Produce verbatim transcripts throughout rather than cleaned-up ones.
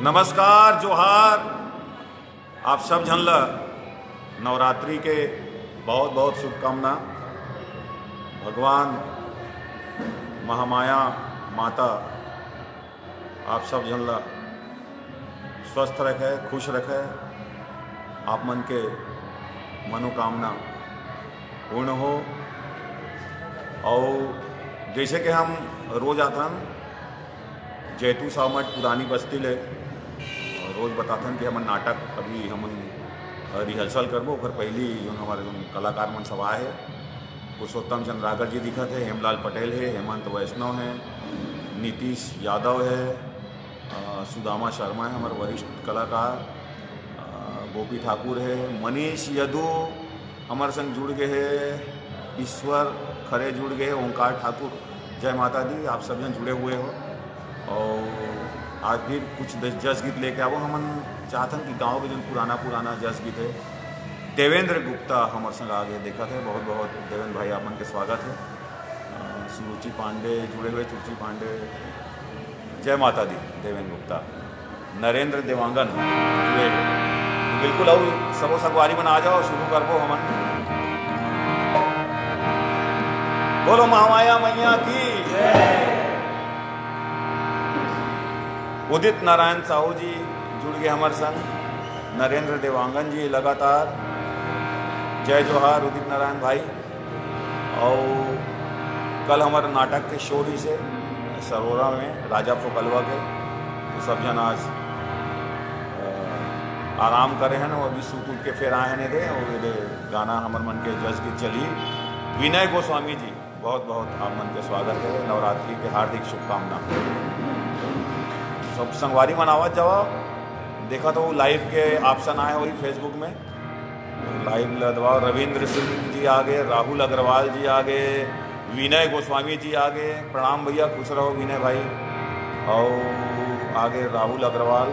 नमस्कार, जोहार। आप सब झन ल नवरात्रि के बहुत बहुत शुभकामना। भगवान महामाया माता आप सब झन ल स्वस्थ रखे, खुश रखे, आप मन के मनोकामना पूर्ण हो। और जैसे कि हम रोज आथन जैतू सावमठ पुरानी बस्ती ले, रोज बताथन कि हमन नाटक अभी हमन रिहर्सल करबो, ओकर पहली जोन हमारे जोन कलाकार मन सब आए हे, पुरुषोत्तम चंद्राकर जी दिखत हे, हेमलाल पटेल हे, हेमंत वैष्णव हे, नीतीश यादव हे, अ, सुदामा शर्मा हे, हमारे वरिष्ठ कलाकार, अ, गोपी ठाकुर हे, मनीष यदु हमर संग जुड़ गए हे, ईश्वर खरे जुड़ गए हे, ओंकार ठाकुर। जय माता दी, आप सब जन जुड़े हुए हो। और आज भी कुछ दस-, जस गीत लेके आवो। हमन चाहथन कि गांव के जो पुराना पुराना जस गीत है, देवेंद्र गुप्ता हमर संग आगे देखत है। बहुत बहुत देवेंद्र भाई, आप मन के स्वागत है। अ, सुरुचि पांडे जुड़े हुए, सुरुचि पांडे, जय माता दी, देवेंद्र गुप्ता, नरेंद्र देवांगन जुड़े हुए। बिल्कुल, आओ सबो संगवारी मन आ जाओ, शुरू करबो हमन। बोलो महामाया मैया की। उदित नारायण साहू जी जुड़ गए हमर संग, नरेंद्र देवांगन जी लगातार। जय जोहार उदित नारायण भाई। और कल हमारे नाटक के शो रहिसे सरोरा में राजा फोकलवा के, तो सब जन आज, अ, आराम करे हैं ना, अभी सूत उठ के फिर आए हैं दे, और ये दे गाना हमर मन के जस के चली। विनय गोस्वामी जी, बहुत बहुत आप मन के स्वागत है, नवरात्रि के हार्दिक शुभकामना। सब संगवारी मन आवत जावा, देखा तो लाइव के ऑप्शन आए होही Facebook में, लाइव ल दबाओ। रविंद्र सिंह जी आगे, राहुल अग्रवाल जी आगे, विनय गोस्वामी जी आगे। प्रणाम भैया, खुश रहो विनय भाई। और आगे राहुल अग्रवाल,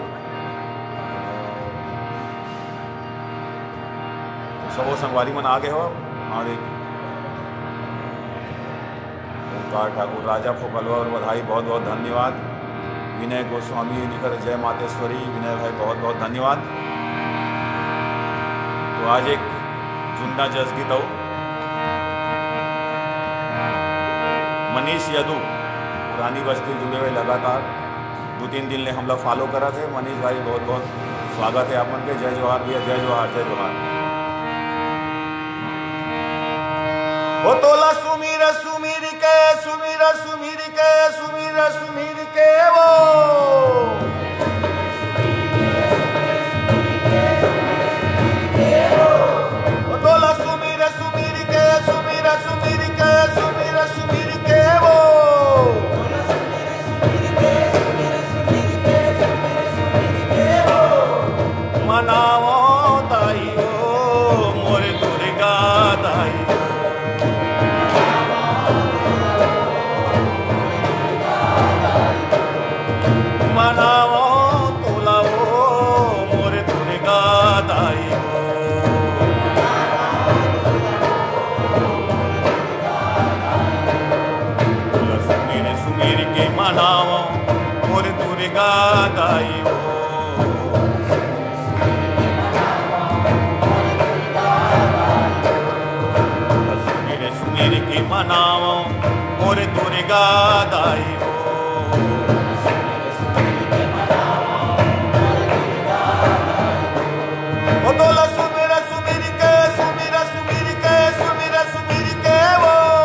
सबो संगवारी मन आगे हो। हमारे ओंकार ठाकुर, राजा फोकलवा और बधाई, बहुत बहुत धन्यवाद। विनय गोस्वामी जी लिखत हे, जय मातेश्वरी। विनय भाई, बहुत बहुत धन्यवाद। तो आज एक जुन्ना जस गीत अउ मनीष यदु, पुरानी बस्ती जुड़े हुए लगातार दो तीन दिन ले हमला फॉलो करत हे। मनीष भाई, बहुत बहुत स्वागत है आप मन के। जय जोहार भैया, जय जोहार, जय जोहार। ओ तोला सुमिर सुमिर के, सुमिर सुमिर के, सुमिर सुमिर के वो। ओ तोला सुमिर सुमिर के, सुमिर सुमिर के, सुमिर सुमिर के वो। मनावो ताई हो मोर दुर्गा दाई। मनावो तोला हो मोर दुर्गा दाई हो। तोला सुमिर सुमिर के मनावो मोर दुर्गा दाई हो। सुमिर सुमिर के मनावो मोर दुर्गा दाई हो। ओ तोला सुमिर सुमिर के, सुमिर सुमिर के, सुमिर सुमिर के वो।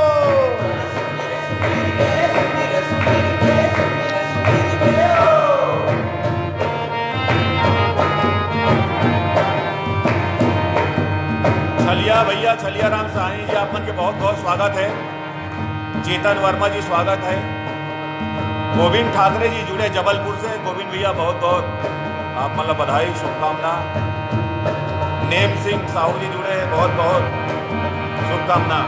छलिया भैया, छलिया राम साहनी जी, आप मन के बहुत बहुत स्वागत है। चेतन वर्मा जी, स्वागत है। गोविंद ठाकरे जी जुड़े जबलपुर से। गोविंद भैया, बहुत बहुत आप मतलब बधाई, शुभकामना। नेम सिंह साहू जी जुड़े हैं, बहुत बहुत शुभकामना।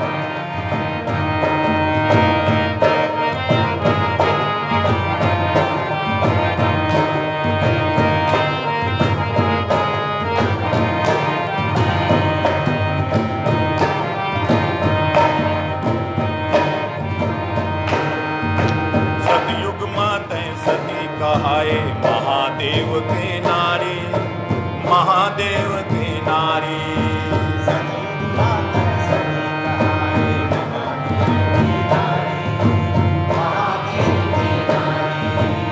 सतयुग मा तैं सती कहाए, महादेव के नारी, महादेव के नारी।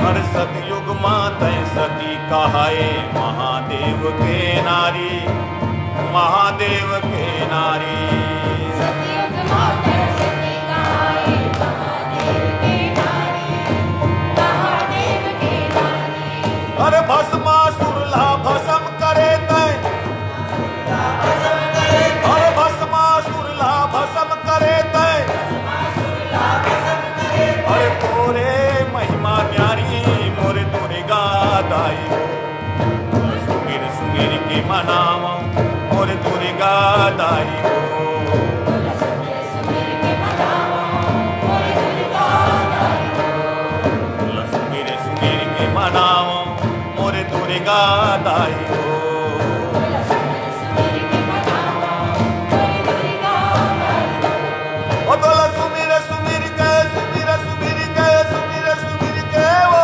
हर सतयुग माँ तैं सती कहाए महादेव के नारी, महादेव के नारी। सतयुग माँ तैं सती कहाए महादेव के नारी, महादेव के नारी। अरे भस्मासुर ला भस्म करे तैं, अरे भस्मासुर ला भस्म करे तैं, अरे तोरे महिमा न्यारी मोर दुर्गा दाई हो। सुमिर सुमिर के मनावा मोर दुर्गा दाई हो। सुमिर सुमिर के मनावा मोर दुर्गा दाई हो। ओ तोला सुमिर सुमिर के, सुमिर सुमिर के, सुमिर सुमिर के ओ।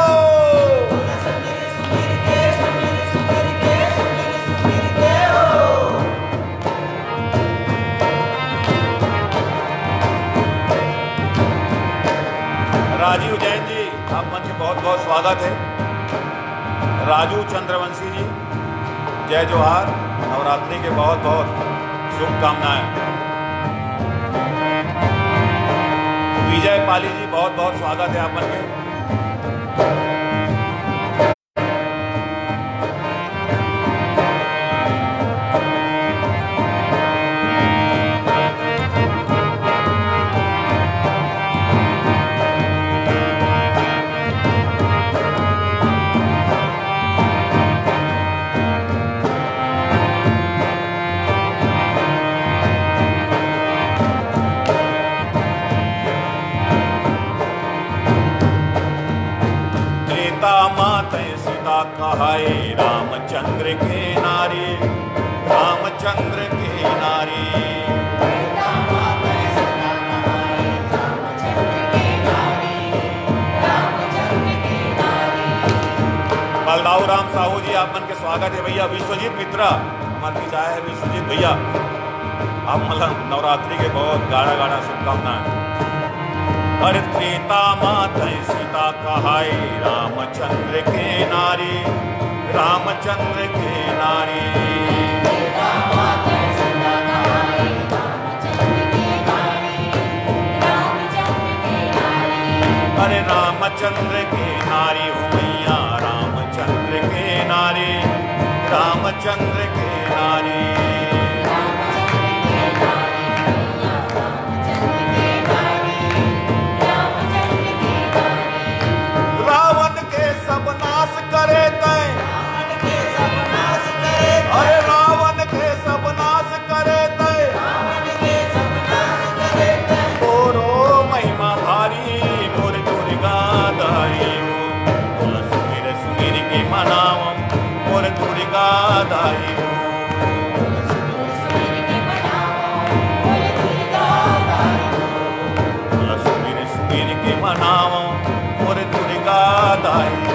राजीव जैन जी, आप मन के बहुत बहुत स्वागत है। राजू चंद्रवंशी जी, जय जोहार, नवरात्रि के बहुत बहुत शुभकामनाएं। विजय पाली जी, बहुत बहुत स्वागत है आप मन के। त्रेता माँ तैं सीता कहाए रामचंद्र के नारी, रामचंद्र के नारी। बलदाऊ राम साहू जी, आप मन के स्वागत है भैया। विश्वजीत मित्रा, हमारे बीच आए हैं विश्वजीत भैया, आप मन ला नवरात्रि के बहुत गाड़ा गाड़ा शुभकामनाएं। अरे त्रेता माँ तैं सीता कहाए रामचंद्र के नारी, रामचंद्र के नारी। अरे रामचंद्र के नारी हो मैया, रामचंद्र के नारी, रामचंद्र के नारी। रावण के सब नाश करे तैं, अरे रावण के सब नाश करे तैं, तोरो महिमा भारी मोर दुर्गा दाई हो। तोला सुमिर सुमिर के मनावम मोर दुर्गा दाई हो। तोला सुमिर सुमिर के मनावम मोर दुर्गा दाई हो।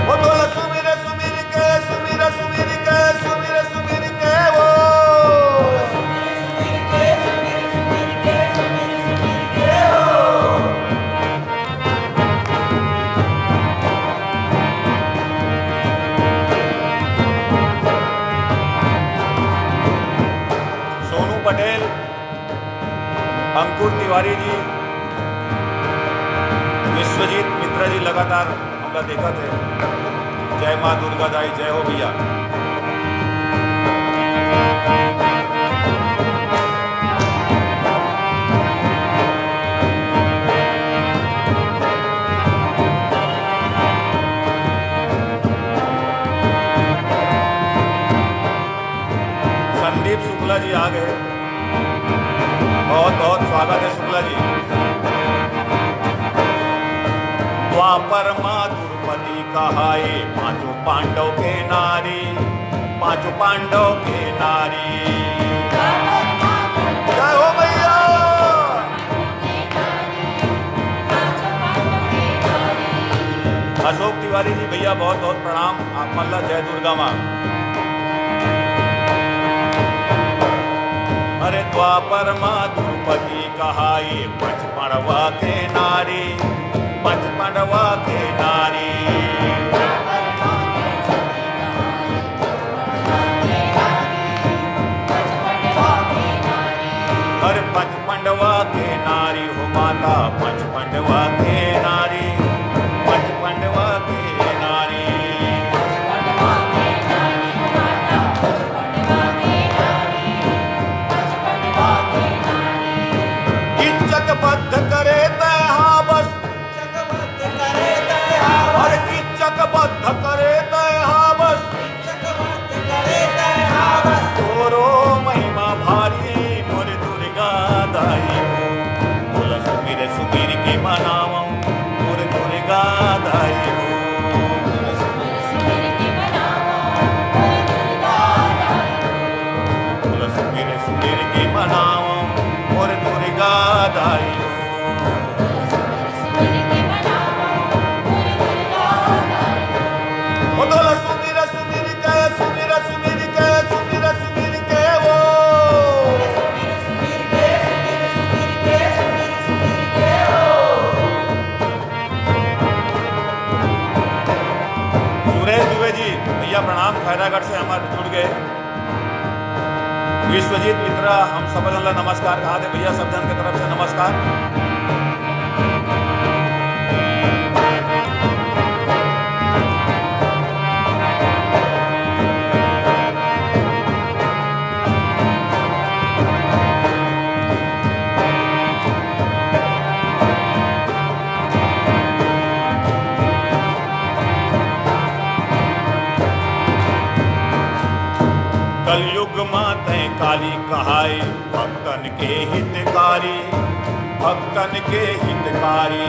ओ तोला सुमिर सुमिर के, सुमिर सुमिर के, सुमिर सुमिर के ओ। सोनू पटेल, अंकुर तिवारी जी, विश्वजीत मित्रा जी लगातार हमला देखत हे। जय माँ दुर्गा दाई, जय हो भैया। संदीप शुक्ला जी आ गए, बहुत बहुत स्वागत है शुक्ला जी। द्वापर माँ द्रौपदी कहाए पांचों पांडव के नारी, पांचों पांडव के नारी। जय हो भैया। अशोक तिवारी जी भैया, बहुत बहुत प्रणाम आप मन ला। जय दुर्गा माँ। अरे द्वापर माँ द्रौपदी कहाई, पचपड़वा के नारी, पचपड़वा के नारी। अरे पचपंडवा के नारी हो माता, पचपंडवा के नारी, पचपंडवा के नारी। किंचक बद्ध करे तय हा बस, अरे किंचक बद्ध करे तय हा बस। तोरो महिमा भारी मोर दुर्गा दाई हो। तोला सुमिर सुमिर के मनावं मोर दुर्गा दाई हो। तोला सुमिर सुमिर के मनावं मोर दुर्गा दाई हो। ओ तोला सुमिर सुमिर के, सुमिर सुमिर के, सुमिर सुमिर के वो। सुरेश दुबे जी भैया प्रणाम, खैरागढ़ से हमारे जुड़ गए। विश्वजीत मित्रा, हम सब झन ला नमस्कार कहा दे भैया, सब झन के तरफ से नमस्कार। कलयुग माते काली कहाय, भक्तन के हितकारी, भक्तन के हितकारी।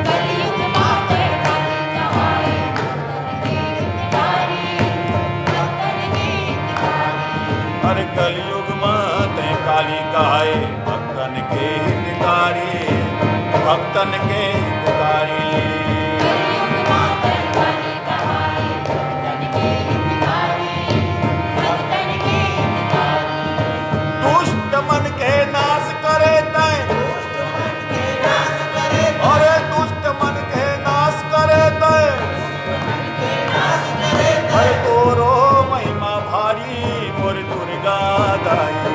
कलयुग माते काली कहाय, भक्तन के हितकारी, भक्तन के हितकारी। अरे कलयुग माते काली कहाय, भक्तन के हितकारी, भक्तन के हितकारी। कलयुग माते काली कहाय, भक्तन के हितकारी, भक्तन के हितकारी। दुष्ट मन के नाश करे तय। अरे दुष्ट मन के नाश करे तय। अरे तोरो महिमा भारी मोर दुर्गा दाई हो।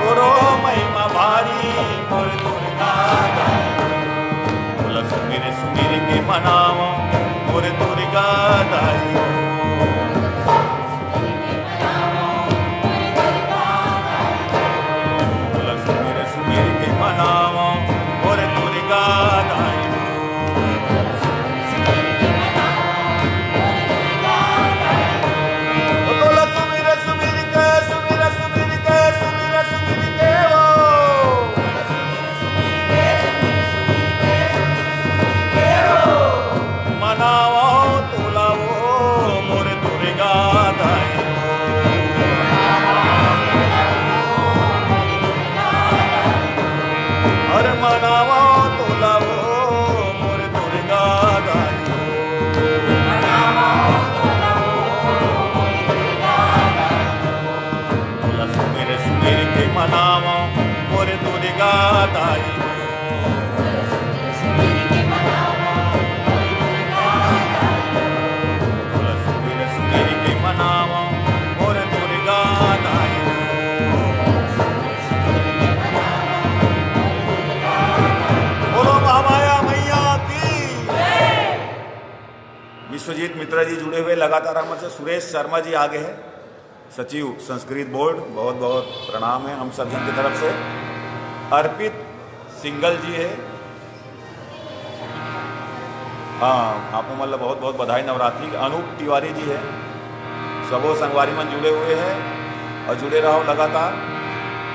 तोरो महिमा भारी मोर दुर्गा दाई हो। तोला सुमिर सुमिर के मनावं मोर दुर्गा दाई हो। तोला सुमिर सुमिर के मनावं मोर दुर्गा दाई हो। ओ तोला सुमिर सुमिर के, सुमिर सुमिर के, सुमिर सुमिर के वो। मनावं तोला वो मोर दुर्गा दाई हो। अरे मनावं तोला वो मोर दुर्गा दाई हो। तोला सुमिर सुमिर के मनावं मोर दुर्गा दाई हो। तोला सुमिर सुमिर के मनावं मोर दुर्गा दाई हो। बोलो महामाया मैया की। विश्वजीत मित्रा जी जुड़े हुए लगातार हमर से। सुरेश शर्मा जी आगे है, सचिव संस्कृत बोर्ड, बहुत बहुत प्रणाम है हम सब झन की तरफ से। अर्पित सिंगल जी है, हाँ, आप मन ला बहुत बहुत बधाई नवरात्रि। अनूप तिवारी जी है, सबो संगवारी मन जुड़े हुए हैं और जुड़े रहो लगातार।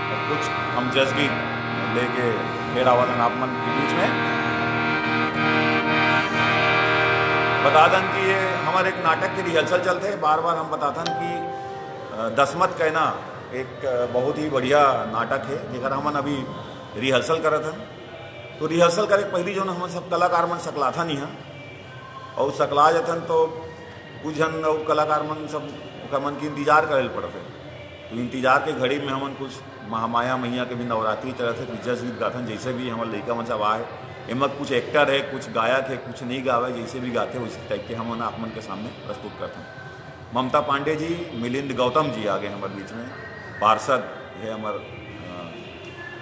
और कुछ हम जसगीत लेके फिर आवत हन आप मन के बीच में। बता दन कि ये हमर एक नाटक के रिहर्सल चलथे, बार बार हम बताथन कि अ, दसमत कहना एक, अ, बहुत ही बढ़िया नाटक है, जेकर हमन अभी रिहर्सल करत हन। तो रिहर्सल करे के पहिली जोन हमन सब कलाकार मन सकलाथन इहाँ, अउ सकला जथन तो कुछ झन अउ कलाकार मन सब ओकर मन के इंतजार करे ल पड़थे। तो इंतजार के घड़ी में हमन कुछ महामाया मैया के भी नवरात्रि चलत हे, तो जस गीत गाथन, जैसे भी हमर लइका मन सब आए, एमा कुछ एक्टर है, कुछ गायक है, कुछ नहीं गावे, जैसे भी गाथे उस टाइप के हमन आप मन के सामने प्रस्तुत करथन। ममता पांडे जी, मिलिंद गौतम जी आगे हमर बीच में, पार्षद है हमर, अ,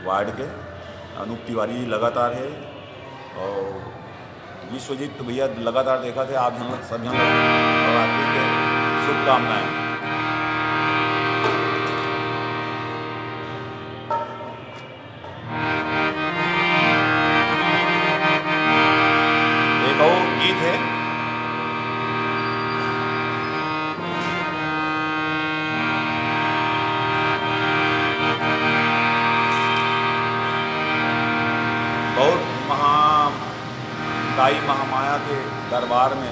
वार्ड के, अनूप तिवारी जी लगातार है, और विश्वजीत भैया लगातार देखत हे। आप झन सब झन नवरात्रि के शुभकामनाएं। एक और गीत है। बहुत महा दाई महामाया के दरबार में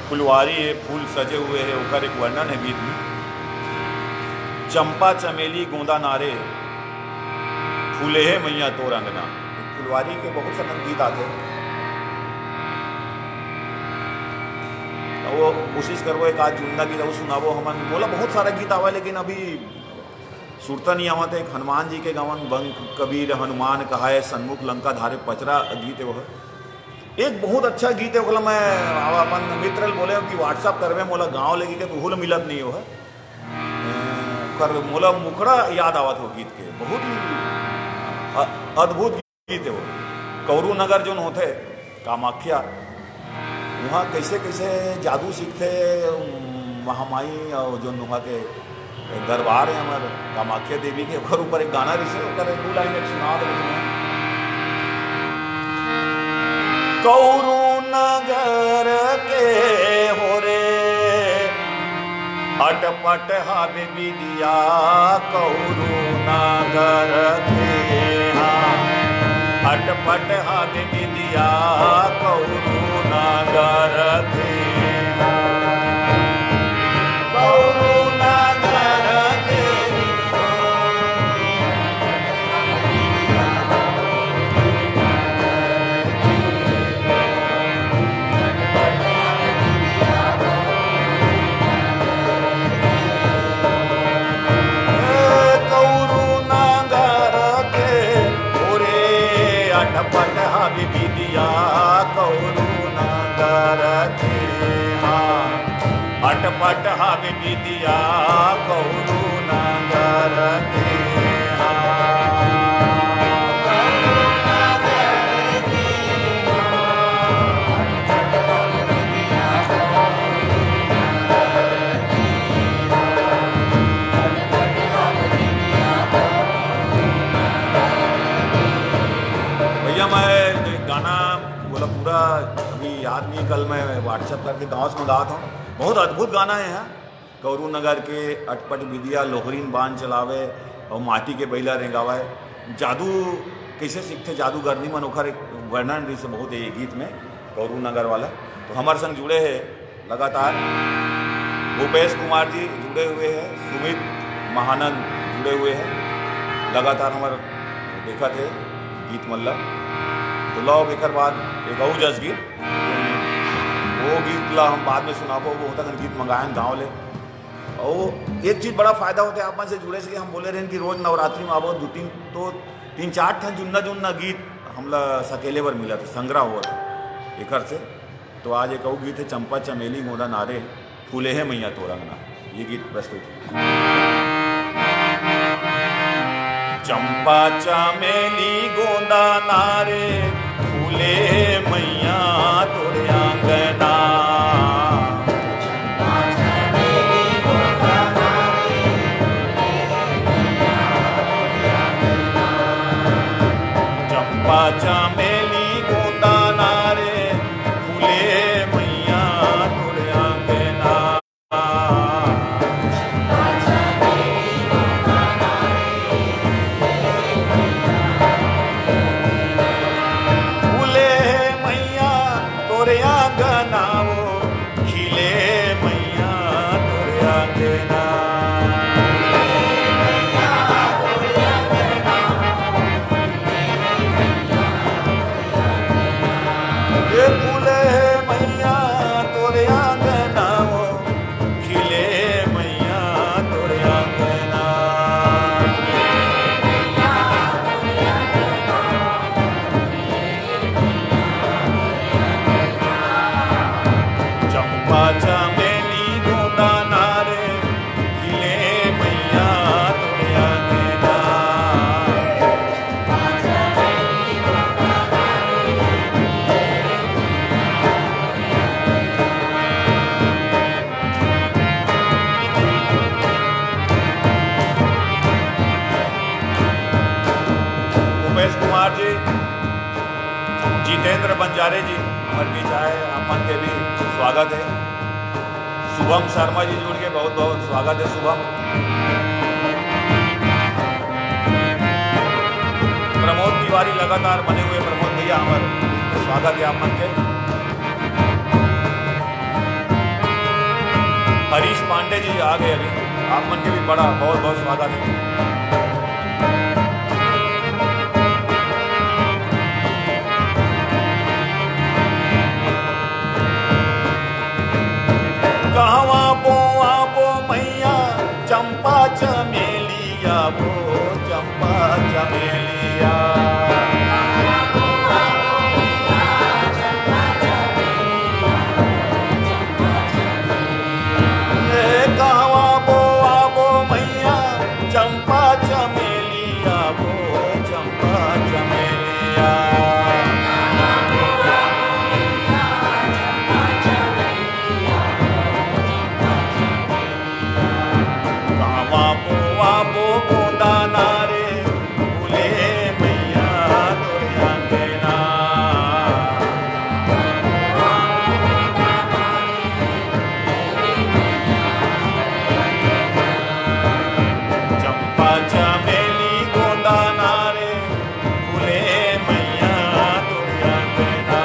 फुलवारी है, फूल सजे हुए हैं, ओकर एक वर्णन है गीत में। चंपा चमेली गोंदा नारे, फूले हे मैया तोर अंगना। फुलवारी के बहुत सारा गीत आते हैं। वो कोशिश करबो एक आध जुन्ना गीत अउ सुनाबो हमन। मोला बहुत सारा गीत आवा, लेकिन अभी सुरता नहीं आवत है। एक हनुमान जी के गावन, बंक कबीर हनुमान कहाए, सन्मुख लंका धारे, पचरा गीत है वो। एक बहुत अच्छा गीत है, ओला मैं अब अपन मित्र ल बोले हूँ कि WhatsApp करबे मोला गाँव लेके, के उहू ल मिलत नहीं हो है। कर मोला मुखड़ा याद आवत हो गीत के, बहुत ही अ-, अद्भुत गीत है वो। कौरू नगर जोन होथे कामाख्या, वहाँ कैसे कैसे जादू सीखथे महामाई, और जोन वहाँ के दरबार है हमर कामाख्या देवी के, ओकर ऊपर एक गाना रिसे, ओकर दू लाइन एक सुना दे। कौरू नगर के हो रे, अटपट हावे विदिया कौरू नगर के। हाँ, अटपट हावे विदिया कौरू नगर के। कौरू नगर के। कौरू नगर के हो रे, अटपट हावे विदिया कौरू नगर के। हाँ, अटपट हावे विदिया कौरू नगर के। हाँ। भैया, मैं गाना बोला पूरा अभी याद नहीं, कल मैं WhatsApp करके गाँव से मंगावत हूँ। बहुत अद्भुत गाना है यहाँ। कौरू नगर के अटपट विदिया, लोहरीन बान चलावे और माटी के बैला रेंगावे। जादू कैसे सीखथे जादूगरनी मन, ओखर एक वर्णन रिसे बहुत ये गीत में, कौरू नगर वाला। तो हमारे संग जुड़े हैं लगातार भूपेश कुमार जी जुड़े हुए हैं, सुमित महानंद जुड़े हुए हैं लगातार, हमारे देखत हे गीत मन ला। तो लो, एकर बाद एक अउ जस गीत, वो गीत ला हम बाद में सुनाबो, वो होता गीत मंगायन गाँव ले। और एक चीज बड़ा फायदा होता है आप मन से जुड़े से, कि हम बोले रहेन कि रोज नवरात्रि में आबो, दो तीन, तो तीन चार ठन जुन्ना जुन्ना गीत हमला सकेले बर मिलत हे, संग्रह होत हे एकर से। तो आज एक अउ गीत है, चंपा चमेली गोंदा नारे, फूले हे मैया तोर अंगना। ये गीत प्रस्तुत है। चंपा चमेली गोंदा नारे, फूले हे मैया तोर अंगना। चंपा चमेली गोंदा नारे, फूले मैया तोर अंगना। फूले मैया तोर अंगना वो, खिले मैया तोर अंगना। कुमार जी, जितेंद्र बंजारे जी हमर बीच आए, आप मन के भी स्वागत है। शुभम शर्मा जी जुड़ के, बहुत बहुत स्वागत है शुभम। प्रमोद तिवारी लगातार बने हुए, प्रमोद भैया हमर, स्वागत है आप मन के। हरीश पांडे जी आ गए अभी, आप मन के भी बड़ा बहुत बहुत स्वागत है। कहवा बोआबो मैया चंपा चमेलिया, वो चंपा चमेलिया। ए, कहवा बोआबो मैया चंपा चमेलिया, वो चंपा चमेलिया। कहवा बोआबो गोंदा ना रे, फूले मैया तोरे अंगना। चंपा चमेली गोंदा ना रे, फूले मैया तोरे अंगना।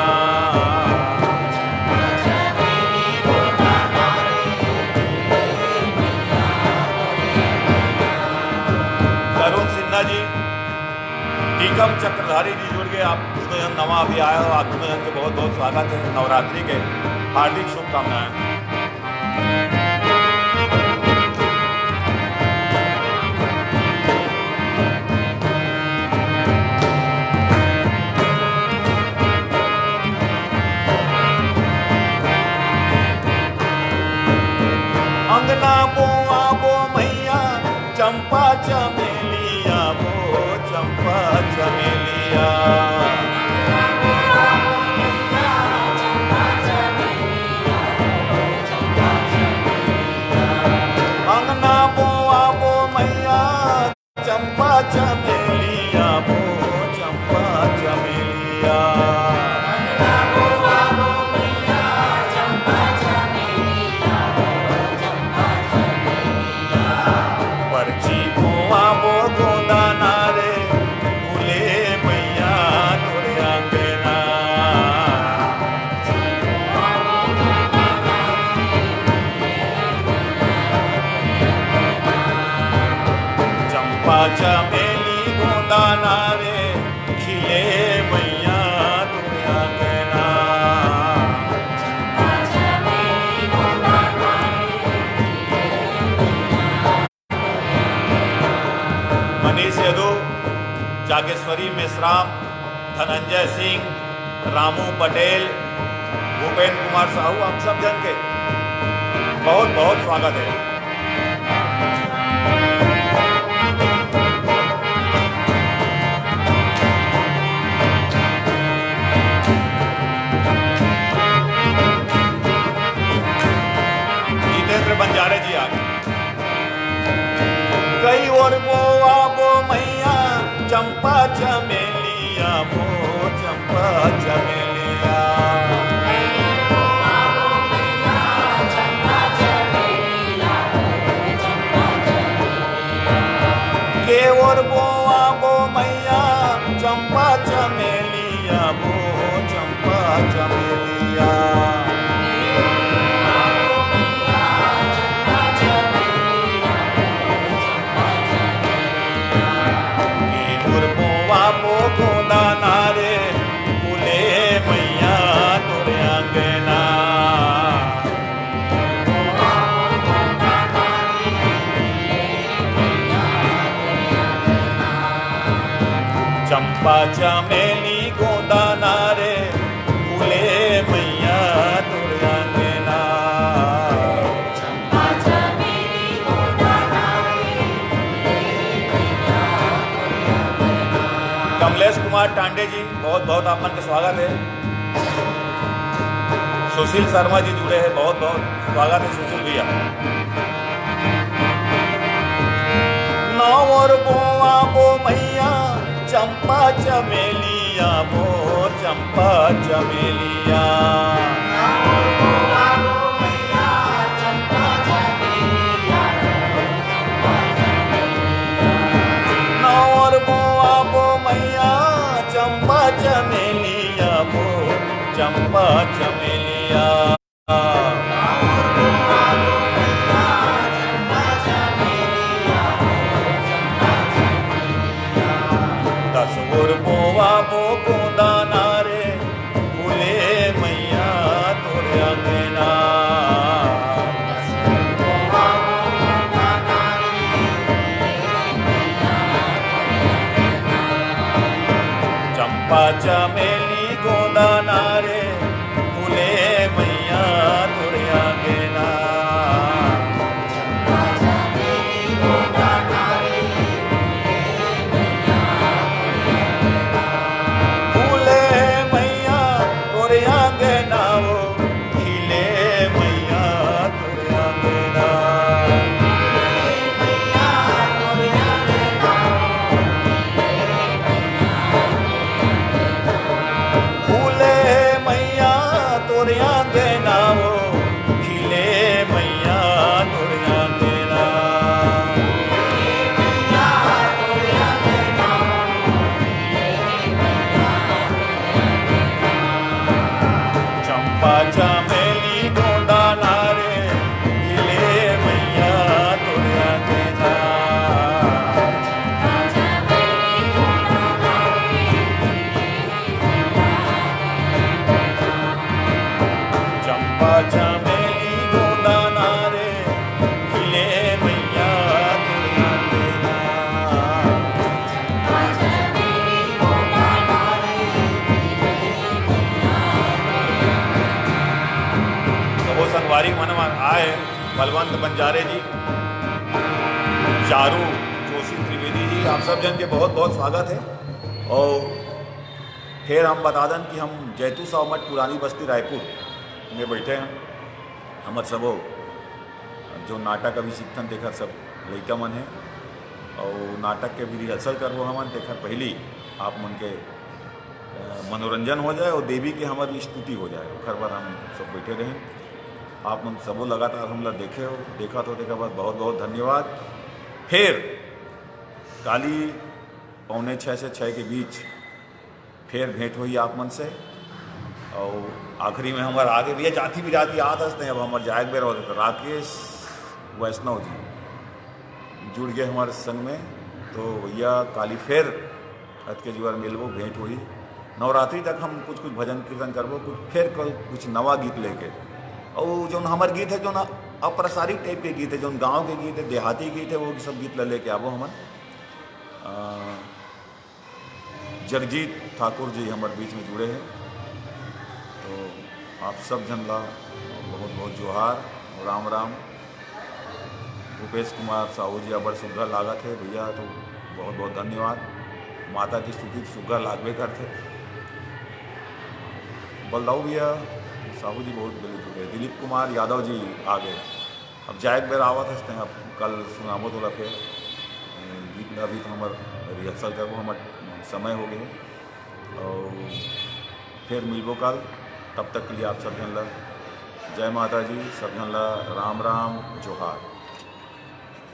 तरुण सिन्हा जी, टीकम चक्रधारी जी जुड़ गए। आप दोनों जन नवा अभी आए हो, आप दोनों जन के बहुत बहुत स्वागत है नवरात्रि के, हार्दिक शुभकामनाएं। अंगना बोआबो मैया चंपा चमेलिया, वो चंपा चमेलिया। अंगना बोआबो मैया चंपा चमेलिया, वो चंपा चमेलिया। परची बोआबो गोंदा ना रे, फूले मैया तोरे अंगना। चंपा चमेली गोंदा ना रे, खिले मैया तोरे अंगना। मनीष यदु, जागेश्वरी मेश्राम, धनंजय सिंह, रामू पटेल, भूपेंद्र कुमार साहू, आप सब जन के बहुत बहुत स्वागत है। जितेंद्र बंजारे जी आ गए। कई ओर बोआबो मैया चंपा चमेलिया, वो चंपा चमेलिया। के ओर बोआबो मैया चंपा चमेलिया, वो चंपा चमेलिया। के ओर बोआबो गोंदा ना रे, फूले मैया तोरे अंगना। चंपा चमेली गोंदा ना रे, फूले मैया तोरे अंगना। कमलेश कुमार टांडे जी, बहुत बहुत आप मन के स्वागत है। सुशील शर्मा जी जुड़े हैं, बहुत बहुत स्वागत है सुशील भैया। नौ ओर बोआबो मैया चंपा चमेलिया मोर चंपा चमेलिया। नौर बोआ बो मैया चंपा चमेलिया मोर चंपा चमेलिया। दस बोर बोआ बो गोंदा नारे फूले मैया तोर अंगना। चंपा चमेली गोंदा नारे फूले मैया तोर अंगना। फूले मैया तोर अंगना ओ, खिले मैया तोर अंगना। फूले मैया तोर अंगना ओ, खिले मैया तोर अंगना। चंपा चमेली गोंदा नारे, खिले मैया तोर अंगना। चंपा चमेली गोंदा नारे, खिले मैया तोर अंगना। सबो संगवारी मन आए, बलवंत बंजारे जी, चारू जोशी त्रिवेदी जी, आप सब झन के बहुत बहुत स्वागत हे। अउ फेर हम बता दन कि हम जैतू साहू मठ पुरानी बस्ती रायपुर में बइठे हन। हमर सबो जो नाटक अभी सीखथन तेखर सब लइका मन हे, अउ नाटक के भी rehearsal करबो हमन। तेखर पहिली आप मन के, अ, मनोरंजन हो जाए अउ देवी के हमर स्तुति हो जाए, ओखर बर हम सब बइठे रहेन। आप मन सबो लगातार हमला देखे हो, देखत हो, तेखर बर बहुत बहुत धन्यवाद। फेर काली पौने छः से छः के बीच फेर भेंट होही आप मन से। अउ आखिरी में हमर आगे भैया जाति बिराती आत हस, अब हमर जाए के बेरा होत हे, तो राकेश वैष्णव जी जुड़ गए हमर संग में। तो भैया काली फेर अतके जुआर मिलबो, भेंट होही। नवरात्रि तक हम कुछ कुछ भजन कीर्तन करबो, कुछ फेर कल कुछ नवा गीत लेके। अउ जोन हमर गीत हे, जोन अप्रसारित type के गीत हे, जोन गाँव के गीत हे, देहाती गीत हे, वो सब गीत ला लेके आबो हमन। अ, जगजीत ठाकुर जी हमर बीच में जुड़े हे, तो आप सब झन ला बहुत बहुत जोहार, राम राम। भूपेश कुमार साहू जी, अबड़ सुग्घर लागत हे भैया, तो बहुत बहुत धन्यवाद। माता के स्तुति तो सुग्घर लागबे करथे। बलदाऊ भैया साहू जी बहुत बेले जुड़े हे। दिलीप कुमार यादव जी आ गए। अब जाए के बेरा आवत हस, तें अब कल सुनाबो तोला फेर। गीत में अभी तो हमर rehearsal करबो, हमर समय हो गए हे। अउ फेर मिलबो कल, तब तक के लिए आप सब झन ला जय माता जी, सब झन ला राम राम, जोहार।